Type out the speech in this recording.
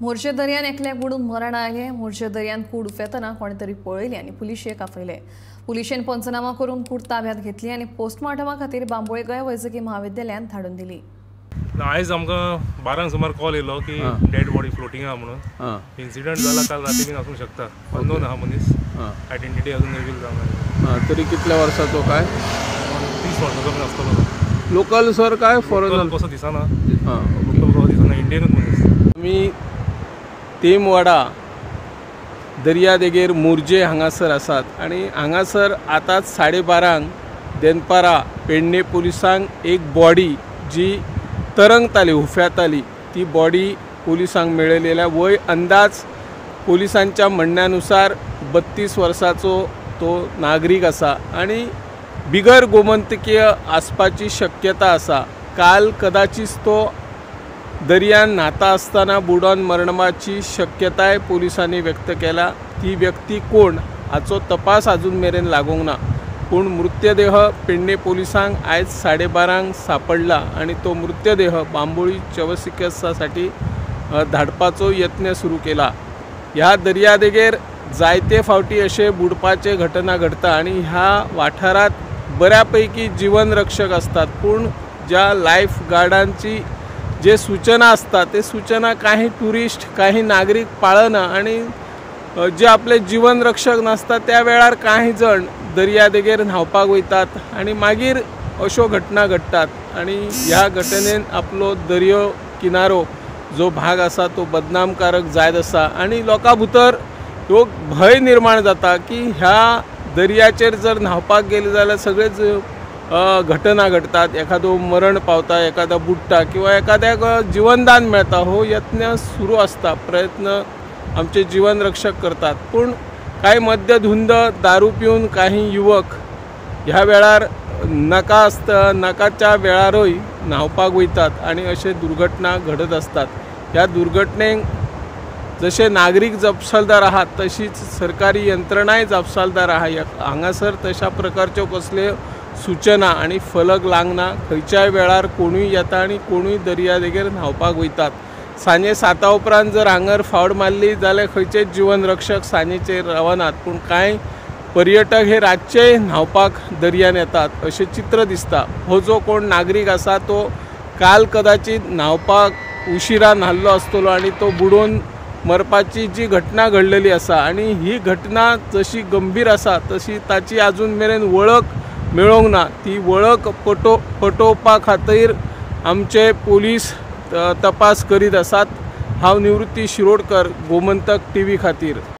मोर्जे दर्यान एकल्याक बुडून मरण आयलें. मोर्जे दर्यान कूड उफेतना कोणें तरी पळयली आनी पुलिशेक आपयले. पुलिशेन पंचनामा करून कूड ताब्यात घेतली आनी पोस्टमार्टमा खातीर बांबोळे गोंय वैजकी महाविद्यालयांत धाडून दिली. आयज आमकां 12 सुमार कॉल येयलो की डेड बॉडी फ्लोटींग आहा म्हणून. इन्सिडंट जाला काल राती बीन आसूंक शकता. अननोन आहा मनीस, आयडेंटिटी अजून रिवील जावंक ना. तरी कितल्या वर्साचो काय? 30 वर्साचो बीन आसतलो. लोकल सर काय फॉरेनर? कसो दिसना, लोकल कसो दिसना, इंडियनूच मनीस. आमी तेमवाडा दर्यादेगेर मोर्जे हांगासर आसात आनी हांगासर आतांच 12:30 देनपारा पेडणे पुलिसांक एक बॉडी जी तरंगताली, हुफ्याताली, ती बॉडी पुलिसांक मेळिल्ल्या. वय अंदाज पुलिसांच्या म्हणण्यानुसार 32 वर्साचो तो नागरीक आसा आनी बिगर गोमंतकीय आसपाची शक्यता आसा. काल कदाचित तो दर्यान न्हाता आसतना बुडोन मरणाची शक्यताय पुलिसांनी व्यक्त केला. ती व्यक्ती कोण हाचो तपास अजून मेरेन लागूंक ना, पूण मृतदेह पेडणे पोलिसांक आयज 12:30 सापडला आनी तो मृतदेह बांबोळी शवचिकित्सासाठी धाडपाचो यत्न सुरू केला. ह्या दर्यादेगेर जायते फावटी अशे बुडपाचे घटना घडटा आनी ह्या वाठारांत बऱ्यापैकी जीवनरक्षक आसतात, पूण ज्या लायफ गार्डांची जे सूचना आसता ते सूचना काही टुरिस्ट, काही नागरीक पाळना आनी जे आपले जीवनरक्षक नासता त्या वेळार काही जण दर्यादेगेर न्हांवपाक वयतात आनी मागीर अश्यो घटना घडटात. आनी ह्या घटनेन आपलो दर्यो किनारो जो भाग आसा तो बदनामकारक जायत आसा आनी लोकां भितर ह्यो भंय निर्माण जाता की ह्या दर्याचेर जर न्हांवपाक गेले जाल्यार सगळेच घटना घडटात, एखादो मरण पावता, एखादो बुडटा किंवा एखाद्याक जीवनदान मेळटा. हो यत्न सुरू आसता, प्रयत्न आमचे जीवनरक्षक करतात, पूण कांय मद्यधुंद दारू पिवन काही युवक ह्या वेळार नाका आसता, नाकाच्या वेळारूय न्हांवपाक वयतात आनी अशे दुर्घटना घडत आसतात. ह्या दुर्घटनेक जशे नागरीक जापसालदार आहात तशीच सरकारी यंत्रणाय जापसालदार आहा. हांगासर तशा प्रकारच्यो कसल्यो सूचना आनी फलक लागना. खंयच्याय वेळार कोणूय येता आनी कोणूय दर्यादेगेर न्हांवपाक वयतात. सांजे 7 उपरांत जर हांगर फावट मारली जाल्यार खंयचेच जीवनरक्षक सांजेचेर रावनात, पूण कांय पर्यटक हे रातचेय न्हांवपाक दर्यान येतात अशें चित्र दिसता. हो जो कोण नागरीक आसा तो काल कदाचित न्हांवपाक उशिरा न्हाल्लो आसतलो आनी तो बुडोवन मरपाची जी घटना घडलेली आसा आनी ही घटना जशी गंभीर आसा तशी ताची अजून मेरेन वळख मेळोंक ना. ती वळख पटोवपा खातीर आमचे पोलीस तपास करीत आसात. हांव निवृत्ती शिरोडकर, गोमंतक टीव्ही खातीर.